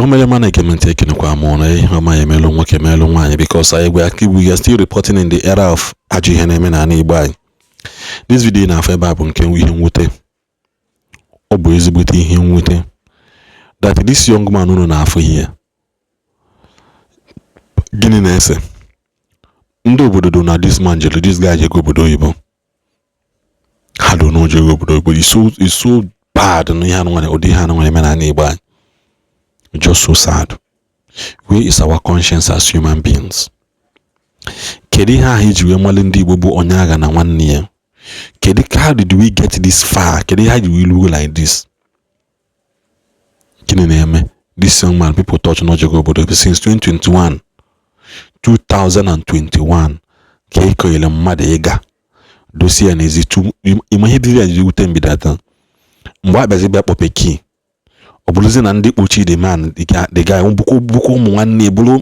Igbo mere ma na-ege m ntị, ekenekwa m ụnụ. Ihe ọma ya emelụ nwoke, melụ nwaanyị, because anyị gwa we are still reporting in the era of ajọ ihe na-eme n'ala Igbo anyị. This video na-afụ ebe a bụ nke ihe mwute. Ọ bụ ezigbote ihe mwute that this young man unu na-afụ ihe gịnị na-ese ndị obodo do na this man jere, this guy jego obodo oyibo. Ha do na ojego obodo oyibo. It's so bad na ihe anụnwa, ụdị ihe anụnwa eme n'ala Igbo anyị. Just so sad. Where is our conscience as human beings? Kedu ihe ahụ iji wee mali ndị Igbo bụ onye agha na nwanne ya? Kedu, how did we get this far? Kedu ihe ha ji wee luo like this? Gịnị na-eme this young man? People touch n'ojego obodo since 2021, 2021, ka ekonyere mmadụ ịga dosie ya n'ezi. Ịma ihe dịrị ya ji wute mbidata mgbe a bịazi bịa kpọpe kii, ọ bụrụzi na ndị kpuchi the man, the guy bụkwa bụkwa ụmụ nwanne bụrụ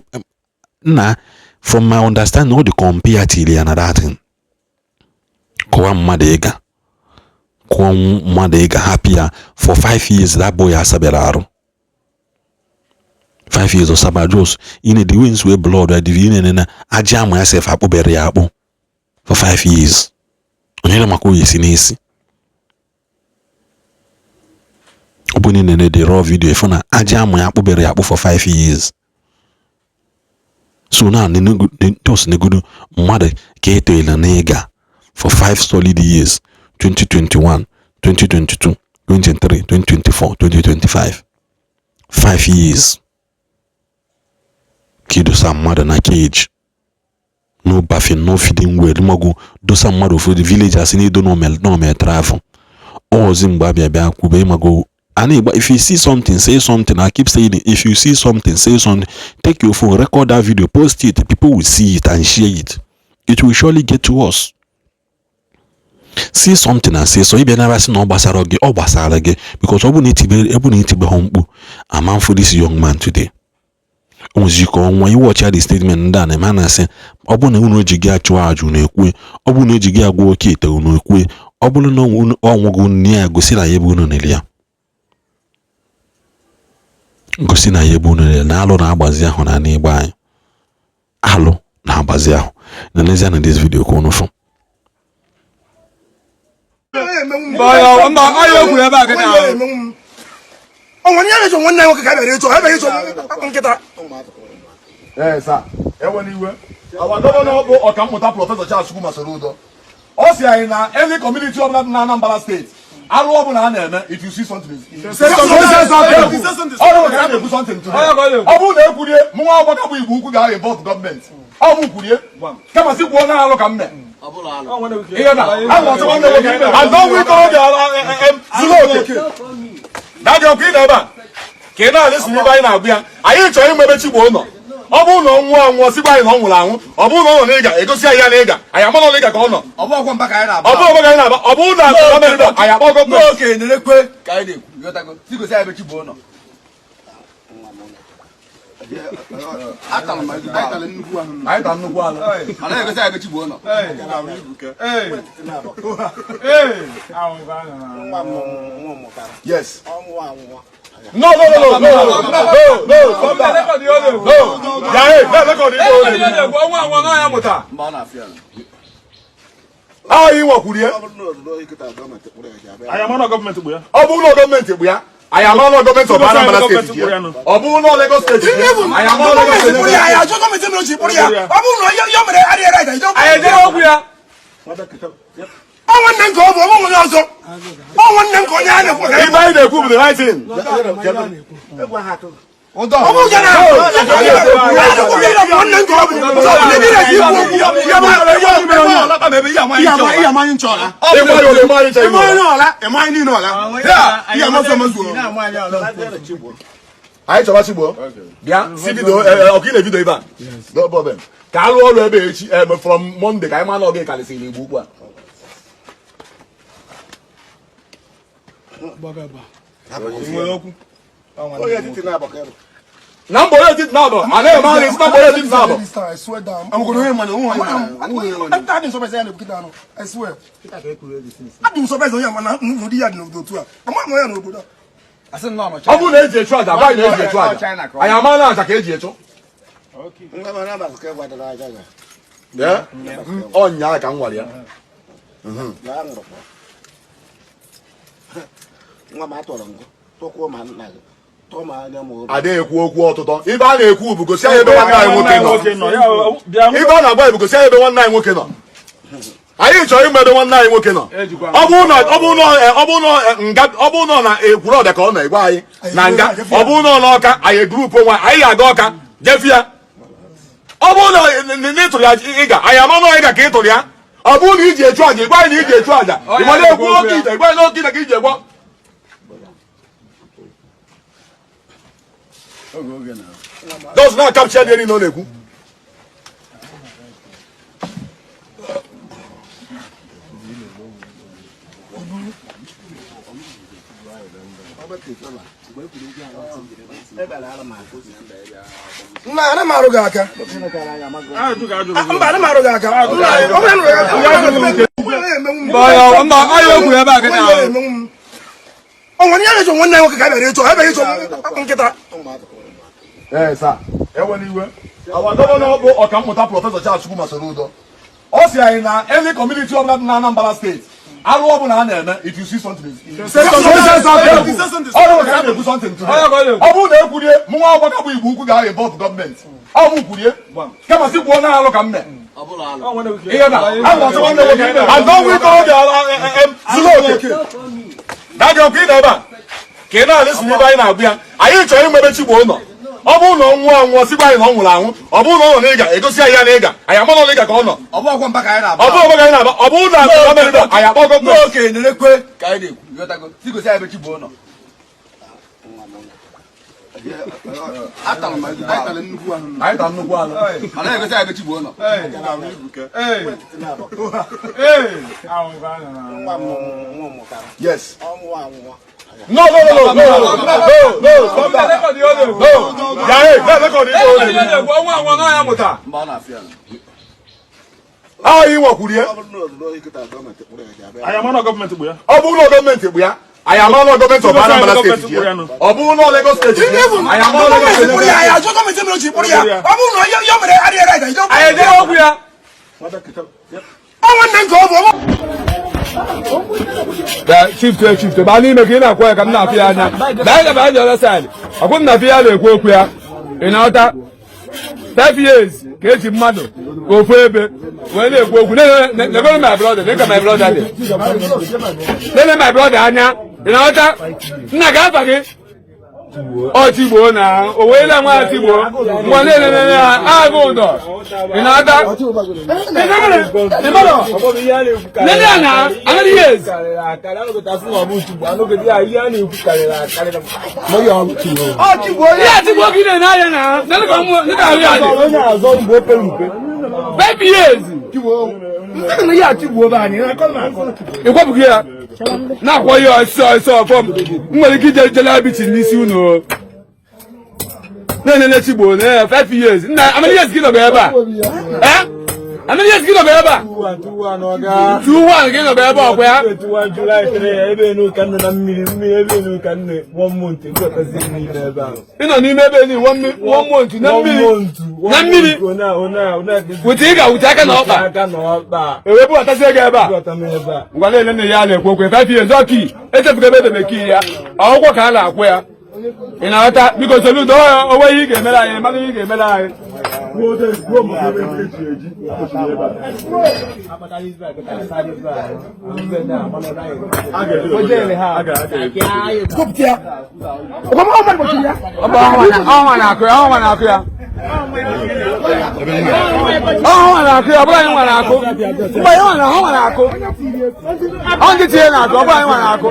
nna. From my understanding, ọ dị compare tiri ya na that thing. Kụwa mmadụ ịga, kụọ mmadụ ịga, hapụ ya for 5 years. That boy asabịara arụ 5 years ọsaba. Just ine the wins wee blood ya dị ine na aja ama ya sef akpụbere ya akpụ for 5 years. Onyere maka oyi si n'isi ọ bụ niile the raw video ịfụ na aja ama ya akpụbere ya akpụ for 5 years. So now just negodo mmadụ ka etoela na ịga for 5 solid years, 2021, 2022, 2023, 2024, 2025, 5 years ka idosa mmadụ na cage, no bathing, no feeding well. Mago dosa mmadụ ụfọdụ villagers na-edo n'ome travel ozi mgbe abịa bịa kwube. Ịmago a na-egba, if you see something, say something. I keep saying it. If you see something, say something. Take your phone, record that video, post it. People will see it and share it. It will surely get to us. See something and say so. Ịbịa nara sị na ọ gbasara gị, ọ gbasara gị, because ọ bụ na itibe, ọ bụ na itibe ha mkpu ama mfu this young man today. O nwezi ka ọnwa iwọchi the statement ndị a na-eme, a na-asị ọ bụ na unu eji gị achụ ajụ na-ekwe, ọ bụ na eji gị agwa oke ite unu ekwe, ọ bụrụ na ọnwụgo nne ya, gosi na ya ebe unu nere ya, gosi na ya ebe unu nere na alụ na-agbazi ahụ na n'igbe anyị, alụ na-agbazi ahụ na n'ezie na this video ka unu fụ. Mba, ọya okwu ebe a kịta. Ọ nwere ihe na-echo nwanne ya nwoke ka a bịara ịchọ, ha bịara ịchọ nkịta. Ee sir, ewe n'iwe. Our governor bụ Ọkammụta Professor Charles Chukwuma Soludo, ọ sị anyị na any community ọbụla dị na Anambra Steeti, alụ ọbụla a na-eme, if you see something, say something. Ọ ka a na-ekwu something today. Ọ bụrụ na ekwurie mụ nwa ọgbakọ bụ Igbo Ukwu ga-involve gọọmenti, ọ bụ kwurie kama si kwuo na alụ ka m mee ihe na a na-asị nwanne nwoke azọ nwa ikorobịa zuru oke dadị ọkụ ị na ebe a ka ị na-alị si n'ibe anyị na-agụ ya. Anyị chọrọ ịma ebe Chigbo nọ. Ọ bụrụ na ọ nwụọ anwụọ, sikwa anyị na ọ nwụrụ anwụ. Ọ bụrụ na ọ nọ n'ịga, egosi anyị ya n'ịga. Anyị ama na ọ n'ịga ka ọ nọ. Ọ bụ ọgwọ mba ka anyị na-aba. Ọ bụrụ ọgbọ ka anyị na-aba, ọ bụrụ na gọọmenti anyị akpọ gọọmenti. N'oke nerekwe ka anyị na-ekwu, ghọtago? Si gosi anyị ebe Chigbo nọ. Anyị ta nnukwu ala. Mana egosi anyị ebe Chigbo nọ. Yes, no, no, no, no, no, no, no, stop that. No, ya, hey, na record ibe ọ na-ekwu. Mba, ọ na-afịa. Anyị nwakwuru ya. Anyị ama na gọọmenti bụ ya. Ọ bụrụ na gọọmenti bụ ya, anyị ama na gọọmenti of Anambra Steeti ji ya. Ọ bụrụ na Lagos Steeti ji ya, anyị ama na Lagos Gọọmenti Steeti kpụrụ ji ya, ya. ya ajụ gọọmenti mere o ji kpụrụ ya. Ọ bụrụ na ihe o mere adịghị right, Anyị ejere okwu ya. Ọ nwanne m ka ọ bụ, ọ bụ onye ọzọ. Ọ nwanne m ka onye a na-ekwu ka Ibe anyị na-ekwu bụ the right thing. Ọ bụ nke na nwanne m ka ọ bụ. So, ndị dị na-esi ikwu okwu ya bụ Ịgba ya ole, ịgba anyị ncha igbo. Anyị chọba Chigbo bịa si bido ọkụ ị na-ebido ebe a. No problem. Ka a rụọ ọrụ ebe echi from Monday, ka anyị ma na ọ gị karịsịrị Igbo Ukwu a. Na mbọ onye etiti na-abọ a na-eme anyị si na mbọ onye etiti na-abọ. I swear down. Adị nsọpụrụ ya na-ekwukịta anụ. I swear. Adị nsọpụrụ onye ama na n'ụdị ya dị n'obodo otu a. Ama m ya n'obodo a. Ọ bụrụ na eji echu aja, gwa anyị na eji echu aja, anyị ama na aja ka eji echu. Ọ nyaa ka m nwara ya. Ada ekwu okwu ọtụtọ. Ibe a na-ekwu bụ gosi anyị ebe nwanne anyị nwoke nọ. Ibe a na-agba bụ gosi anyị ebe nwanne anyị nwoke nọ. Anyị chọrọ ịma ebe nwanne anyị nwoke nọ. Ọ bụrụ na Ekwulọbịa ka ọ nọ, ịgwa anyị na nga. Ọ bụrụ na ọ n'Ọka, anyị group onwe anyị ga-aga Ọka jefu ya. Ọ bụrụ na ị tụrụ ya ịga, anyị ama na ịga ka ị tụrụ ya. Ọ bụrụ na iji echu aja, ịgwa anyị na iji echu aja. Ịgbara ekwu oke ite, ịgwa anyị na oke ite ka iji egwọ. Those na capture dị niile ọ na-ekwu. Nna, ana m arụ gị aka. Mba, ana m arụ gị aka. Ọ nwere ihe na-echo nwanne nwoke ka a bịara ịchọ, a bịara ịchọ nkịta. Ee, sir. Ewela iwe. Our governor bụ Ọkammụta Professor Charles Chukwuma Soludo. Ọ sị anyị na any community ọbụla dị na Anambra State, arụ ọbụla a na-eme, if you see something, say something. Ọ na-ekwu something today. Ọ bụrụ na ekwurie, mụ nwa agbaka bụ Igbo ukwu ga-involve gọọmenti. Ọ mụ kwurie, kama sị kwuo na alụ ka m mee. Ihe na, a na-achọ nwanne nwoke. And don't we go zuru oke. Na gị ọkụ ị nọ ebe a, ka ị na-alịsị n'ebe anyị na-agụ ya. Anyị chọrọ ịma ebe Chigbo nọ. Ọ bụrụ na ọ nwụọ anwụọ, sịkwa anyị na ọ nwụrụ anwụ. Ọ bụrụ na ọ nọ n'ịga, egosi anyị ya n'ịga. Anyị ama na ọ n'ịga ka ọ nọ. Ọ bụ ọgwọ mba ka anyị na-aba. Ọ bụrụ ọgbọ ka anyị na-aba. Ọ bụrụ na gọọmenti anyị akpọ gọọmenti. N'oke nerekwe ka anyị na-ekwu, ịghọtago? Si gosi anyị ebe Chigbo nọ. Atara m nnukwu ahụ. Anyị tara nnukwu ahụ. Mana egosi anyị ebe Chigbo nọ. Yes. No, no, no, no, no, no, no, stop that. No, yeah, hey, record it. Anyị nwekwuru ya. Ọ bụrụ na gọọmenti bụ ya, anyị ama na gọọmenti of Anambra State ji ya. Ọ bụrụ na Lagos State ji ya, anyị ama na Lagos State ji ya. Ọ bụrụ na ya mere adịghị ya. Ọ nwanne nke ọ bụ. Shift to shift ba n'ime ka ị na-akwụ ya ka m na-afụ ya anya. Baa baa the other side. Ọkwụ m na-afụ ya na-ekwu okwu ya. Ị na-aghọta? 5 years ka eji mmadụ ofu ebe wee na-ekwu okwu. Negoro my brother, dịka my brother dị. Nene my brother anya. Ị na-aghọta? Nna ga-afa gị. Ọ Chigbo na o weela nwa Chigbo. Ngwa na-elele ya agụ ụdọ. Ị na-aghọta? Nene ya na another years. Ihe Chigbo gị na-ene anya na nene ka ahụ ya dị. 5 years. Ị gwapụghị ya na-akwọ ihe ọsọ ọsọ ọfọm. M nwere ike ije jele abichi n'isi unu na-enene Chigbo na 5 years. Nna, amana years gị nọbụ ebe a? Eh? Amana years gị nọbụ ebe a? 2-1 gị nọbụ ebe ọkwa ya? Ị nọ n'ime ebe ni 1 month na mmiri na mmiri wute ị ga-wute aka na ọkpa ewee bubatazie gị ebe a. Ngwa na-ele na ya na-ekwu okwu 5 years ọkii echefugo ebe edebe kii ya akwụkwọ ka a na-akwụ ya. Ị na-aghọta? Biko Soludo onwe ihe ị ga-emere anyị, mmadụ ihe ị ga-emere anyị. Ọnwa na-akụ ya, ọnwa na-akụ ya. Ọnwa na-akụ ya, ọ bụrụ anyị nwa na-akụ. Mgbe anyị nwa na ọnwa na-akụ. Ọ ndị tinye na-akụ, ọ bụrụ anyị nwa na-akụ.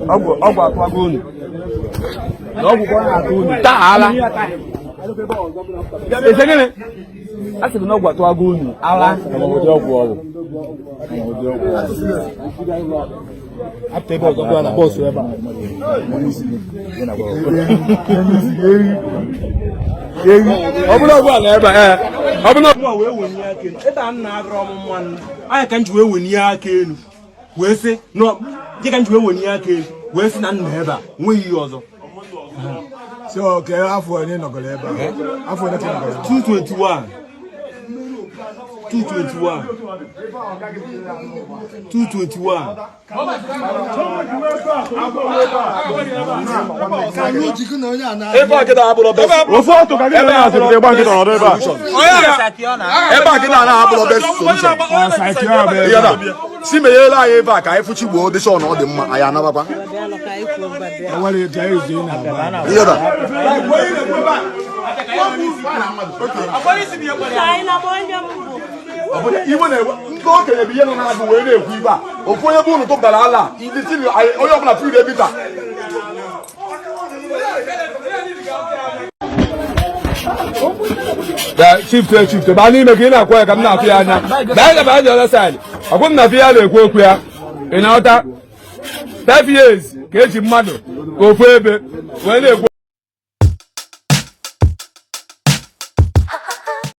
Ọgwụ atụwago unu. Na ọgwụ ka ọ na-atụ unu. Taala. Ese gịnị? A sị gị na ọgwụ atụwago unu. Ala. Ọgwụ ọgwụ. Ọ bụrụ ọgwụ ala ebe a, ọ bụrụ ọgwụ wee wenye aka elu. Ebe a m na-agụrụ ọmụmụ nwanne. Anya ka m ji wee wenye aka elu. Wee sị na Dịka m ji wee wenye aka elu wee sị na nna ebe a nweghị ihe ọzọ. So ka afọ onye nọgoro ebe a, afọ onye ka ị nọgoro ebe a? 221, 221, 221. Ebe a kịta abụrụ best. Ofu ọtụ ka gị na azụ gba nkịta ọnọdụ ebe a. Ebe a kịta na-abụrụ best solution. Ihe na si menyere anyị ebe a ka anyị fụchi gboo dị sure na ọ dị mma, anyị anabakwa. Enwere ka izu ị na-agba. Ihe na iwe na-ewe ndị okenye bụ ihe nọ na-agụ wee na-ekwu ibe a. Ofu onye bụ unu tụpụtara ala ndị si onye ọbụla firi ebita. Shift shift baa n'ime ka ị na-akwọ ya ka m na-afụ ya anya. Baa ga baa the other side. Ọkwụ m na-afụ ya na-ekwu okwu ya. Ị na-aghọta? 5 years ka eji mmadụ ofu ebe wee na-ekwu.